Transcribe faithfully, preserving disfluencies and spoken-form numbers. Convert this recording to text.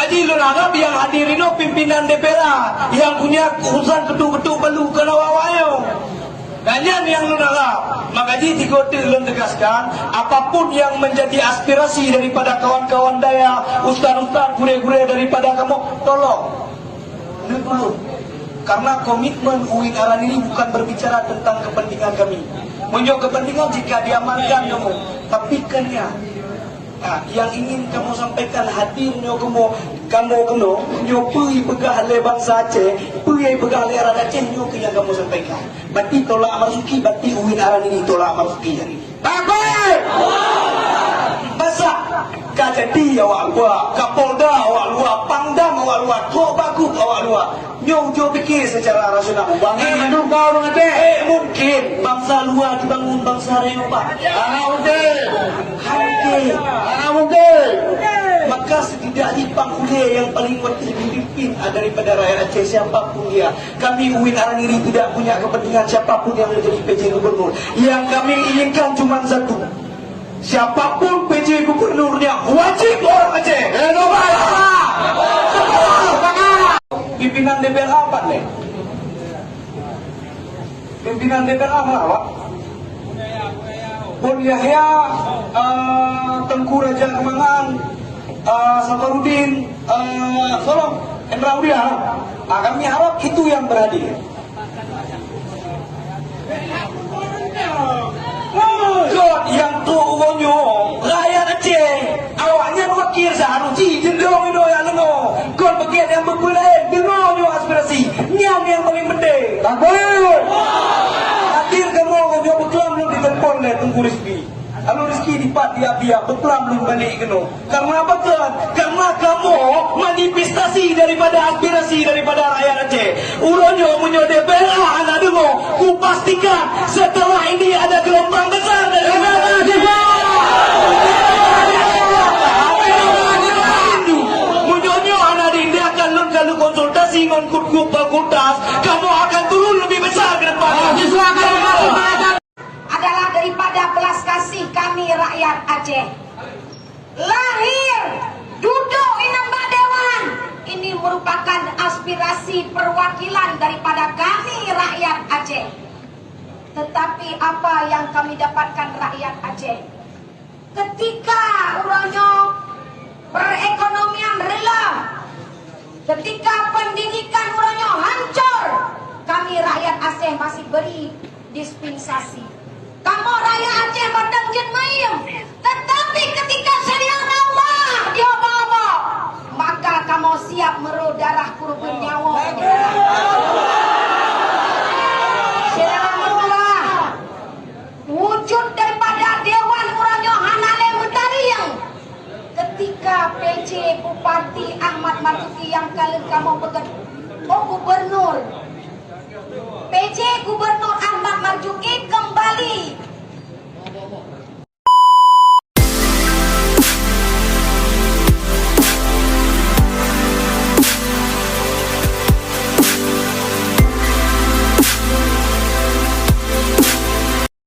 Jadi lôn harap nyang hadir inoe pimpinan D P R A nyang punya urusan keutuk-keutuk balu keu awak-awak nyoe. Dan nyan nyang lôn harap. Maka jih sigoe teuk lôn tegaskan, apapun yang menjadi aspirasi daripada kawan-kawan dayah, ustaz-ustaz, gurée-gurée daripada kamoe, tolong. Neutulông. Karena komitmen UIN Aran ini bukan berbicara tentang kepentingan kami. Meunyoe kepentingan jika diamankan kamoe, tapi kan ya. Nah, yang ingin kamoe sampaikan hadir nyoe kamoe, kamoe keunoe, nyoe peue peugah lé bansa Aceh, peue peugah lé rakyat Aceh nyoe keuh nyang kamoe sampaikan. Berarti tolak Marzuki, berarti UIN Aran ini tolak Marzuki hari ini. Takbir! Masa ka jadi awak luwa, Kapolda awak luwa, Pangdam awak luwa, Trok Bagup awak luwa. Nyoe ujoe pikir secara rasional. Bang, eh, mandum kau ureueng Aceh. Eh, mungkin bangsa luwa dibangun bangsa rayeuk, Pak. Hana mungkin. Hana mungkin. Hana mungkin. Maka setidaknya pangkulia yang paling penting dipimpin daripada rakyat Aceh siapapun dia. Kami UIN Aran ini tidak punya kepentingan siapapun yang menjadi P J gubernur. Yang kami inginkan cuma satu. Siapapun P J gubernurnya wajib orang Aceh. Pimpinan D P R A pat lé? Pimpinan D P R A mana, Pak? Pun Yahya, eh, Tengku Raja Kemangan, eh, Safarudin, eh, Solom, Indra Udia. Ah, kami harap itu yang berhadir. Kon nyang trok uroe nyoe, rakyat Aceh. Awaknyan wakil seuharus jih jendong inoe nyang deungoe. Kon bagian nyang beupeureulée deungoe nyoe aspirasi. Nyan nyang paling penting. Takbir! Hadir kamoe nyoe beuklam lôn ditelepon lé Teungku Rizki. Lalu Rizki dipat dia-dia beuklam lôn balik keunoe. Karena apa, Tuan? Karena kamoe manifestasi daripada aspirasi daripada rakyat Aceh. Uroe nyoe meunyoe D P R A hana deungoe, kupastikan setelah ini ada gelombang besar dari Meunyoe nyoe hana diindahkan lôn ka lôn konsultasi ngon gub-gub fakultas, kamoe akan turun lebih besar ke depan. Mahasiswa akan adalah daripada belas kasih kami rakyat Aceh. Lahir, duduk inong bak dewan, ini merupakan aspirasi perwakilan daripada kami rakyat Aceh. Tetapi apa yang kami dapatkan rakyat Aceh? Ketika uroe nyoe perekonomian rela, ketika pendidikan uroe nyoe hancor, kami rakyat Aceh masih beri dispensasi. Kamoe rakyat Aceh mantong jeuet manyum, tetapi ketika seudian Allah diobok-obok, maka kamoe siap meurô darah keureubeuen nyawa. Syedara meureulah, wujud daripada dewan uroe nyoe hana lé meutarieng. Ketika P J Bupati Ahmad Marzuki nyang ka lheueh kamoe peugét, oh, gubernur, P J Gubernur Ahmad Marzuki kembali